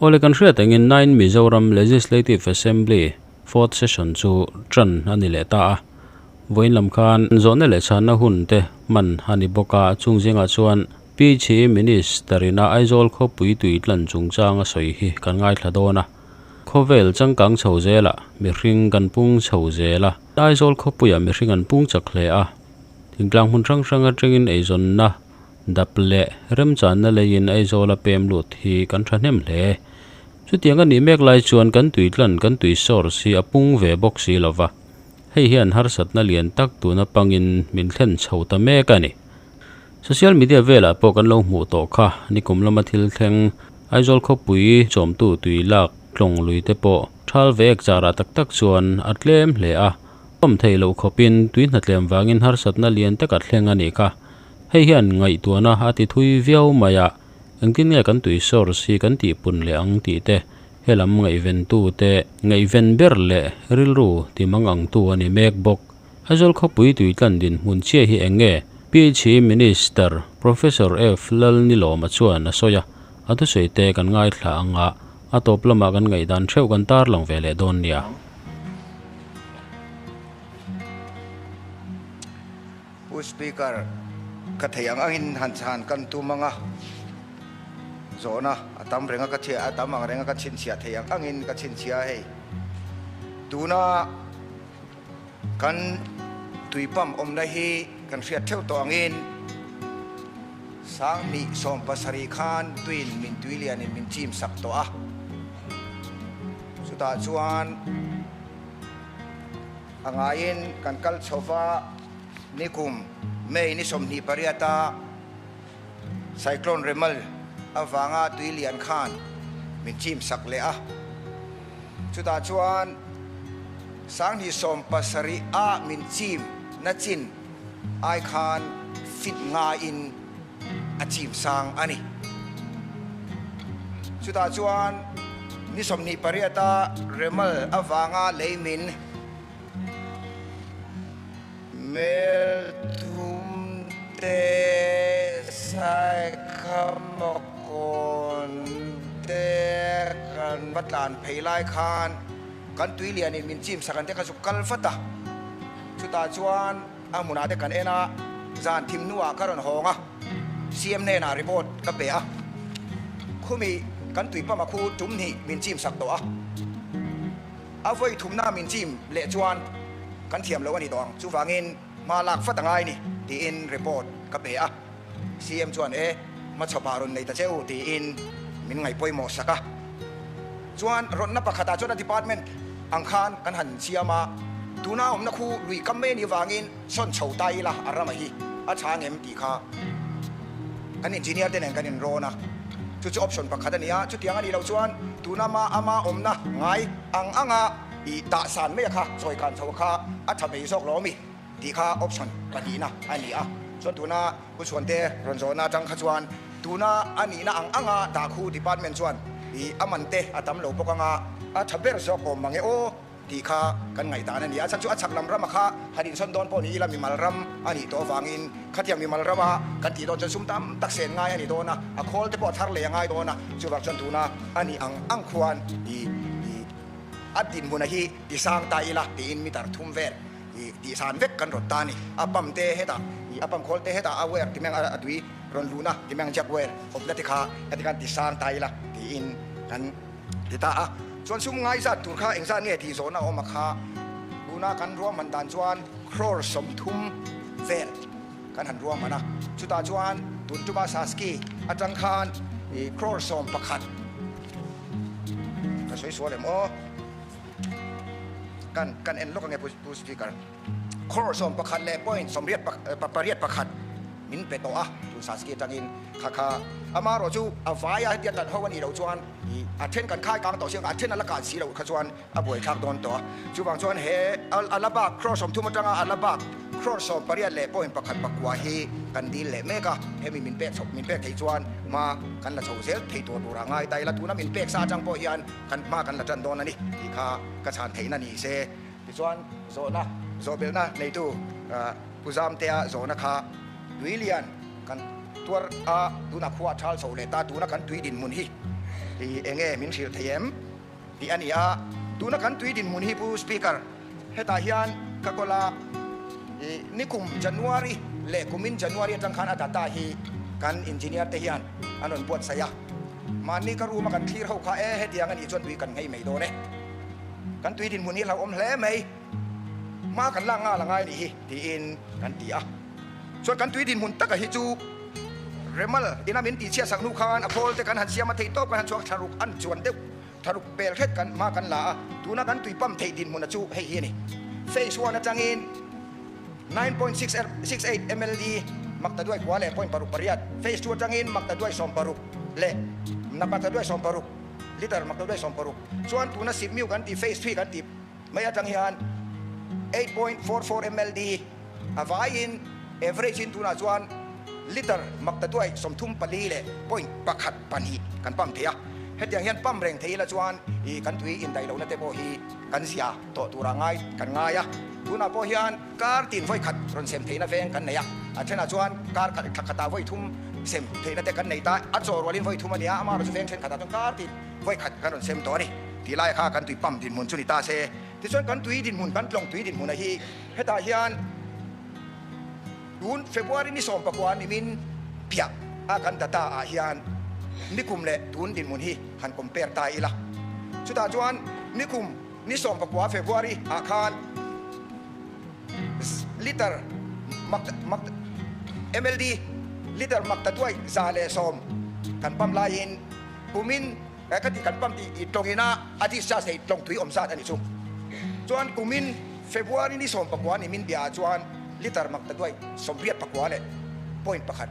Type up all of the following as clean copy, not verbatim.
Awle kan hriat angin Nine Mizoram Legislative Assembly Fourth Session chu tan a ni leh ta a. Vawiin lam khan zawhna leh chhanna hun te hman a ni bawk a, chung zingah chuan PHE Minister ina Aizawl khawpui tui tlan chungchang a sawi hi kan ngaithla dawn a. Khawvel changkang chho zelah mihring kan pung chho zel a, Aizawl khawpuiah mihring an pung chak hle a. Thingtlang hmun hrang hrang atangin eizawnna dap leh remchanna leiin Aizawla pem lut hi kan thahnem hle. Chutiang a nih mek lai chuan kan tui tlan kan tui source hi a pung ve bawk si lo va, hei hian harsatna lian tak tuna pangin min thlen chho ta mek a ni. Social media velah pawh kan lo hmuh tawh kha nikum lama thil thleng Aizawl khawpui chawmtu tui lak tlawng lui te pawh thal ve ek charah tak tak chuan a tlem hle a, pump theih loh khawpin tui hnatlem vangin harsatna lian taka thleng a nih kha. Hei hian ngaihtuahna a ti thui viau mai a, engtin nge kan tui source hi kan tihpun leh ang tih te, helam ngaihventu te ngaihven ber leh rilru ti mang angtu a ni mek bawk. Aizawl khawpui tui tlan dinhmun chiah hi eng nge? PHE Minister Professor F Lalnilawma chuan a sawi a, a thusawi te kan ngaithla ang a, a tawp lamah kan ngaihdan theuh kan tarlang ve leh dawn nia. Pu Speaker, ka thei ang angin han chhan kan tum ang a, zawhna a tam reng a ka chhiah a tam ang reng a ka chhinchhiah thei ang angin ka chhinchhiah a hei. Tuna kan tui pump awmna hi kan hriat theuh tawh angin Sanghnih 70 khan tuin min tui lianin min chim sak tawh a, chutah chuan A ngaiin kan kal chho va, nikum May ni 28 a Cyclone Remal avanga tui lian khan min chim sak leh a. Chutah chuan 2070 a min chim na chin ai khan fit ngaiin a chim sang a ni. Chutah chuan ni 28 a Remal avanga lei min mel thum te Saikhamakawn te kan va tlan phei lai khan kan tui lianin min chim sak an te kha chu kal vat a. Chutah chuan a hmunah te kan en a, zan thim hnuah ka rawn hawng a, CM hnenah report ka pe a, khumi kan tui pama khu tum hnih min chim sak tawh a, a vawi thumna min chim leh chuan kan thiam lo a ni tawh ang, chuvangin hma lak fat a ngai ni tiin report ka pe a, CM chuan e hmachhawpah rawn nei ta che u tiin min ngaihpawimawh sak a, chuan rawnna pakhatah chuan a department ang khan kan han siam a, tuna awmna khu lui kam mai a nih vangin sawn chho ta ila a rama hi a tha ang em tih kha kan engineer te nen kan inrawn a, chu chu option pakhat a ni a, chutiang a nih loh chuan tuna ma ama awmna ngai ang anga i dah san mai a kha chawi kan chho kha a tha mai zawk lo ami tih kha option pahnihna a ni a, chuan tuna Pu Chhuante rawn zawhna atang kha chuan tuna a nihna ang anga dah khu department chuan i a man te a tam lo bawk anga a tha ber zawk awm mange aw tih kha kan ngaihdan a ni a. Chhan chu a chhak lam rama kha han insawn dawn pawh ni ila mimal ram a nih tawh avangin khatiang mimal rama kan tih dawn chuan sum tam tak sen ngai a ni dawn a, a khawl te pawh a thar leh a ngai dawn a, chuvang chuan tuna a nih ang ang khuan i a dinhmuna hi ti sang ta ila tiin meter thum vel I tih san vek kan rawn ta a ni. A pump te hetah, i a pump khawl te hetah a wire ti meng a tui rawn luhna ti meng jack wire awmna te kha heti khan ti sang ta ila tiin kan ti ta a. Chuan sum ngai zat tur kha engzat nge tih zawhna a awm a kha tuna kan ruahman dan chuan crore 30 vel kan han ruahman a. Chutah chuan tun tuma Saski atang khan i crore 11 ka sawi sual em aw. Kan kan en lawk ange Pu Speaker. Crore 11 leh point sawmriat pariat pakhat min pe tawh a, tun Saski atangin kha kha ama erawh chu a vaia hetia tan ho a nih loh chuan ih a then kan khai kang tawh si ang a then a la kan si loh kha chuan a buaithlak dawn tawh a. Chuvang chuan he a la bak crore 30 atanga a la bak crore 18 leh point pakhat pakua hi kan dil leh mek a, hemi min pek chho min pek theih chuan hma kan la chho zel thei tur turah ngai ta ila tuna min pek sa atang pawh hian Kan hma kan la tan dawn a ni tih kha ka chhan theihna ni se. Tichuan zawhna, zawhbelhna neitu Pu Zamtea zawhna kha tui lian kan tuar a, tunah khua a thal chho leh ta, tuna kan tui dinhmun hi I enge min hrilh thei em tih a ni a, tuna kan tui dinhmun hi Pu Speaker, hetah hian ka kawl a, i nikum January leh kumin January atang khan a data hi kan engineer te hian an rawn buatsaih a, mahni ka room a kan thlir ho kha e hetiang a nih chuan tui kan nghei mai dawn e, kan tui dinhmun hi hlauhawm hle mai, hma kan lak nghal a ngai nih hi tiin kan ti a. Chuan kan tui dinhmun taka hi chu Remal ina min tihchhiat sak hnu khan a khawl te kan han siam a, theih tawp kan han chhuak thlaruk an chuan deuh thlaruk pel hret kan hma kan la a, tuna kan tui pump theih dinhmuna chu hei hi a ni. Phase one atangin 9.68 mld maktaduai kua leh point paruk pariat, Phase two atangin maktaduai sawmparuk leh maktaduai sawmparuk liter maktaduai sawmparuk chuan tuna Sipmiu kan tih Phase three kan tih mai atang hian 8.44 mld. A vaiin average in tunah chuan liter maktaduai 34 leh point pakhat pahnih kan pump thei a. Hetiang hian pump reng thei ila chuan ih kan tui indaih lohna te pawh hi kan zia tawh tura ngai kan ngai a. Tunah pawh hian kar tin vawi khat rawn sem theihna veng kan nei a. A thenah chuan kar khat thla khatah vawi thum sem theihna te kan nei ta. A chaw rualin vawi thum a nia, amaherawhchu chu veng thenkhatah chuan kar tin vawi khat kan rawn sem tawh a ni. Tih lai kha kan tui pump dinhmun chu ni ta se. Tichuan kan tui dinhmun kan tlawng tui dinhmuna hi hetah hian tun February ni 19 nimin piah a kan data ah hian nikum leh tun dinhmun hi han compare ta ila. Chutah chuan nikum ni 19 February ah khan liter mak mak mld liter maktaduai 110 kan pump laiin kumin He ka ti kan pump tih i tlawng ina a discharge thei tlawng tui awm zat a ni chu. Chuan kumin February ni 19 ni min bia ah chuan liter maktaduai 84 leh point pakhat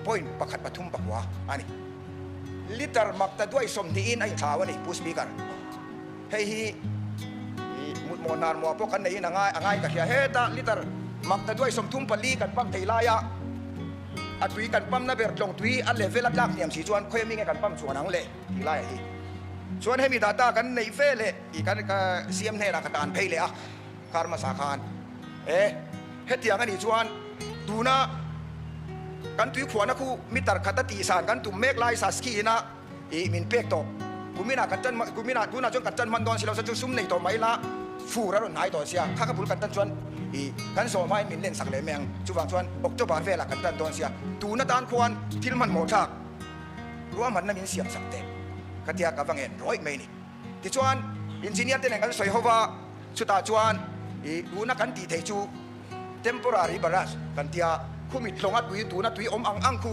point pakhat pathum pakua a ni. Liter maktaduai 20 in a inthlau a ni Pu Speaker. Hei hi i mutmawh hnar muah pawh kan neihin a ngai a ngai ka hria. Heta liter maktaduai 34 kan pump thei laia A tui kan pump na ber tlawng tui a level a tlak hniam si chuan khawi ami nge kan pump chuan ang le tih lai a hi. Chuan hemi data kan neih ve leh tih kan ka siam hnenah ka tan phei leh a kar hmasa khan e hetiang a nih chuan tuna kan tui khuahna khu meter khat a tihsan kan tum mek lai saski ina ih min pek tawh kuminah kan tan kuminah tunah chuan kan tan hman dawn si lo chuan sum nei tawh mai ila fur a rawn hnai tawh sia kha ka bul kan tan chuan ih kan zawh hmain min len sak leh mai ang chuvang chuan October velah kan tan dawn sia tun atan khuan thil hmanhmawh thlak ruahmanna min siam sak teh ka tia ka va ngen rawih mai ni tichuan engineer te nen kan sawi ho va chutah chuan ih tuna kan tih theih chu temporary barrage kan tia khumi tlawnga tui tuna tui awm ang ang khu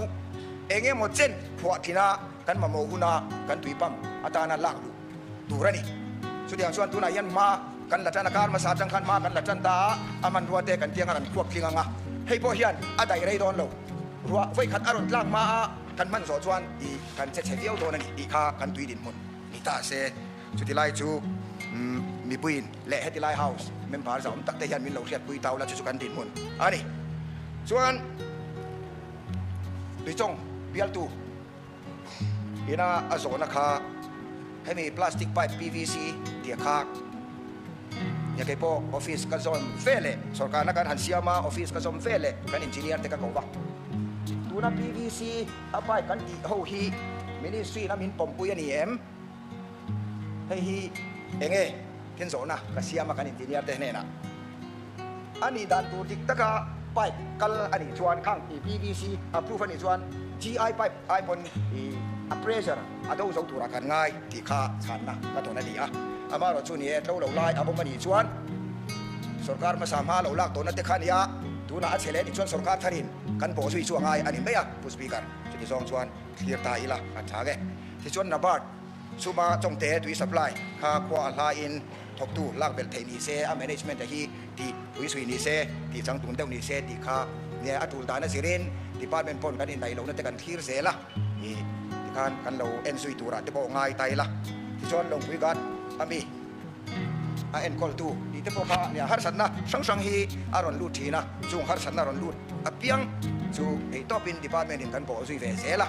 eng emaw chen phuah tlina kan mamawh huna kan tui pump atana lak luh tur a ni. Chutiang chuan tunah hian hma kan la tan a, kar hmasa atang khan hma kan la tan ta a, a hmanrua te kan tianga kan khuak tling ang a, hei pawh hian a daih rei dawn lo. Ruah vawikhat a rawn tlak hma a kan hman zawh chuan ih kan che chhe viau dawn a ni tih kha kan tui dinhmun ni ta se. Chuti lai chu mipuiin leh heti lai house member zahawm tak te hian min lo hriatpui tau la chu chu kan dinhmun a ni. Chuan Tuichawng bialtu ina a zawhna kha hemi plastic pipe PVC tih kha nia kei pawh office ka zawm ve leh sorkarna kan han siam a office ka zawm ve leh kan engineer te ka ko va. Tuna PVC a pipe kan tih ho hi ministry in a min pawmpui a ni em? Hei hi enge thil zawhna ka siam a kan engineer te hnenah a nih dan tur dik taka pipe kal a nih chuan khang i PVC approve a nih chuan GI pipe ai pawn i a pressure a do zo turah kan ngai tih kha chhanna ka tawn a ni a. Amaherawh chu ni e tlo lo lai a awm a nih chuan sorkar hmasa hma lo lak tawhna te kha a nia tunah a chhe leh a nih chuan sorkar tharin kan bawh zui chu a ngai a ni mai a Pu Speaker chuti zawng chuan thlir ta ila a tha nge. Tichuan Nabard chuma Chawngte tui supply kha khua a hlain thawktu lak belh theih ni se, a management a hi tih puisui ni se, tih changtun deuh ni se tih kha nge a tul dan a zirin department pawn kan indaih lohna te kan thlir zel a, ih tikhan kan lo en zui turah te pawh ngai ta ila. Tichuan Lawngpui Guard a mi a enkawltu tih te pawh kha nia harsatna hrang hrang hi a rawn lut thin a, chung harsatna rawn lut apiang chu theihtawpin department in kan bawh zui ve zel a.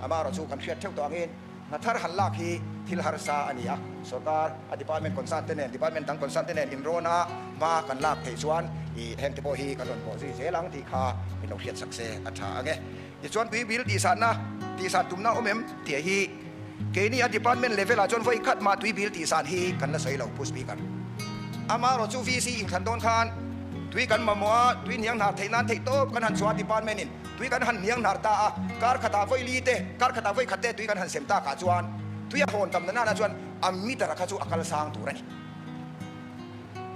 Amaherawh chu kan hriat theuh tawh angin hna thar han lak hi thil harsa a ni a, sorkar a department concern te nen, department dang concern te nen inrawn a hma kan lak theih chuan ih heng te pawh hi kan rawn bawh zui zel ang tih kha min lo hriat sak se a tha ang e. Tichuan tui bil tihsanna, tihsan tumna awm em tih hi. Keini a department level ah chuan vawi khat mah tui bill tih san hi kan la sawi lo Pu Speaker. Amaherawh chu VC inthlan dawn khan tui kan mamawh a, tui hniang hnar theih nan theih tawp kan han chhuah a department in tui kan han hniang hnar ta a, kar khatah vawi li te, kar khatah vawi khat te tui kan han sem tak ah chuan tui a hawn tam na nana chuan a meter a kha chu a kal sang tur a ni.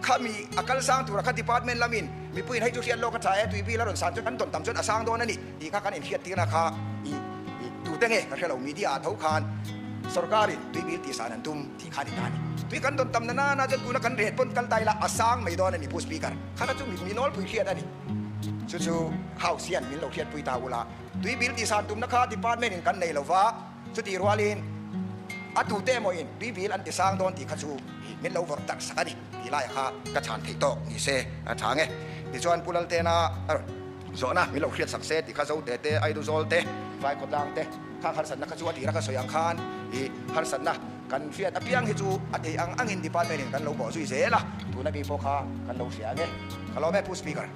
Khami a kal sang tura kha department lamin mipuiin hei chu hriat lawk a tha e, tui bill a rawn san chuan kan dawn tam chuan a sang dawn a ni tih kha kan inhriattirna kha i tute nge ka hre lo, media ah tho khan sorkarin tui bill tih san an tum tih kha a ni ta a ni. Tui kan dawn tam na nana chuan tuna kan ret pawn kal ta ila a sang mai dawn a ni Pu Speaker, kha kha chu mi nawlpui hriat a ni. Chu chu House hian min lo hriatpui ta ula, tui bill tih san tumna kha department in kan nei lova, Chutih rualin a tute emawin tui bil an ti sang dawn tih kha chu min lo vawrh darh sak a ni tih laiah kha ka chhan theih tawk ni se a tha nge. Tichuan Pu Laltena a rawn zawhna min lo hriat sak se tih kha Zote te, Aiduzawl te, Vaikhawtlang te kha harsatna kha chu a tira ka sawi ang khan i harsatna kan hriat apiang hi chu a theih ang angin department in kan lo bawh zui zel a, tuna mi pawh kha kan lo hria ang e. Ka lawm e Pu Speaker.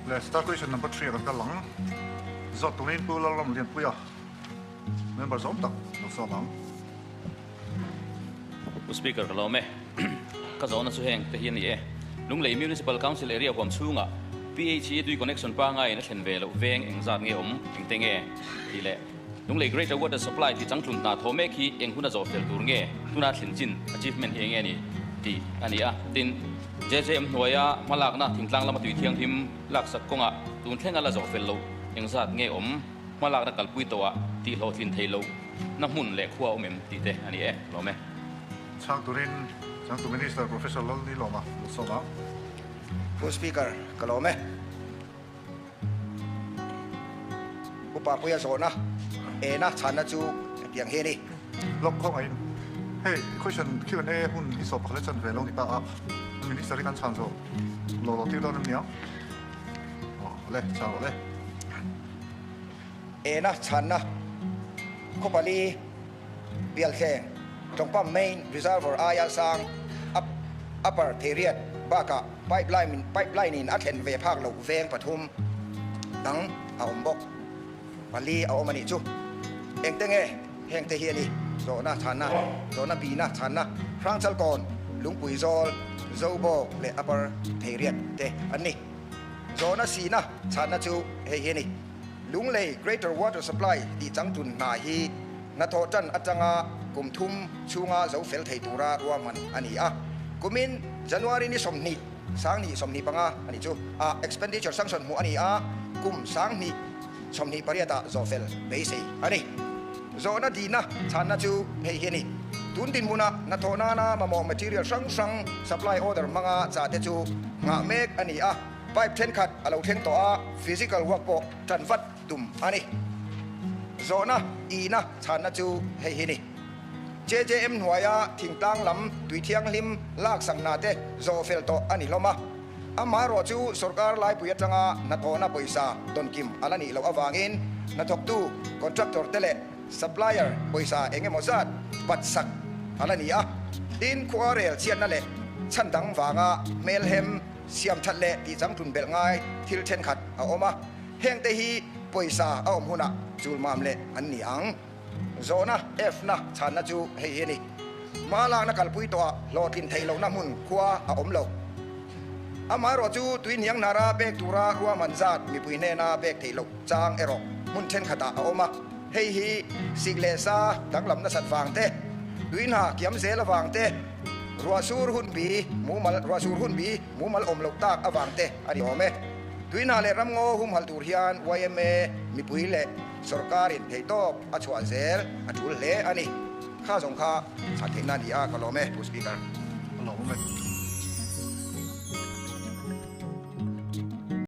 Le star question number three a kan kal ang. Zawt turin Pu Lalramlianpuia member zawm tak lo sawm ang. Pu Speaker ka lawm e. Ka zawhna chu heng te hi a ni e. Lunglei Municipal Council area huam chhungah PHE tui connection pangaiin a thlen ve loh veng engzat nge awm engte nge tih leh Lunglei Greater Water Supply tih changtlun hna thaw mek hi eng huna zawh fel tur nge tuna thlen chin achievement hi eng nge ni tih a ni a. Tin, JJM hnuaia hmalakna thingtlang lama tui thianghlim Laksak kawngah tun thlenga la zawh fel loh engzat nge awm, hmalakna kalpui tawhah tih hlawhtlin thei loh na hmun leh khua awm em tih te a ni e, lawm e. Chhang turin Changtu Minister Professor Lalnilawma lo sawm ang. Pu Speaker, ka lawm e. Upa Puia zawhna ena chhanna chu hetiang hi a ni. Lawk khawngaihin hei question Q&A hun hi sawh pakhat leh chan ve lo ni ta a, Minister hi kan chhan zawh lo lo tir dawn em niang? Aw le, chhan rawh le. Ena chhanna Khawpali Pialthleng Tawngpam Main Reservoir aia sang Upper Theiriat bakah pipeline pipeline in a thlen ve phak loh veng pathum dang a awm bawk. Pali a awm a nih chu. Engte nge hengte hi a ni? Zawhna chhanna, zawhna bihna chhanna, Hrangchalkawn, Lungpui Zawl, Zobawk leh Upper Theiriat te an ni. Zawhna sihna chhanna chu hei hi a ni. Lunglei Greater Water Supply tih changtlun hna hi hnathawh tan atanga kum thum chhunga zo fel thei tura ruahman a ni a. Kumin January ni 20, 20 25 a nih chu, ah expenditure sanction hmuh a ni a, kum 20 28 ah zawh fel beisei a ni. Zawhna dihna chhanna chu hei hi a ni. Tun dinhmuna hnathawh nana mamawh material hrang hrang supply order hmanga chah te chu nghah mek a ni a. Pipe thenkhat a lo thleng tawh a, physical work pawh tan vat tum a ni. Zawhna ihna chhanna chu hei hi ni. JJM hnuaia thingtlang lam tui thianghlim laksakna te zawh fel tawh a ni hlawm a. Amaherawh chu sorkar laipui atanga hnathawhna pawisa tawnkim a la nih loh avangin hnathawktu, contractor te leh supplier pawisa eng emaw zat patsak a la ni a. Tin, khuarel chhiatna leh chhan dang vanga hmelhem, Siam that leh tih changtlun belh ngai thil thenkhat a awm a, hengte hi pawisa a awm hunah chulmam leh an ni ang. Zawhna F-na chhanna chu hei hi a ni. Hma lakna kalpui tawhah hlawhtlin theih lohna hmun khua a awm lo. Amaherawh chu tui hniang hnara pek tura ruahman zat mipui hnena pek theih loh chang erawh hmun thenkhatah a awm a, hei hi sik leh sa danglam nasat vang te, tui hna kiam zel avang te, Ruahsur hun bi mumal Ruahsur hun bi mumal awm loh tak avang te a ni awm e. Tuihna leh ramngaw humhalh tur hian yma mipui leh sawrkarin theihtawp a chhuah zel a tul hle a ni. Kha zawng kha chhan theihna a ni a, ka lawm e, Pu Speaker. Ka lawm awm e.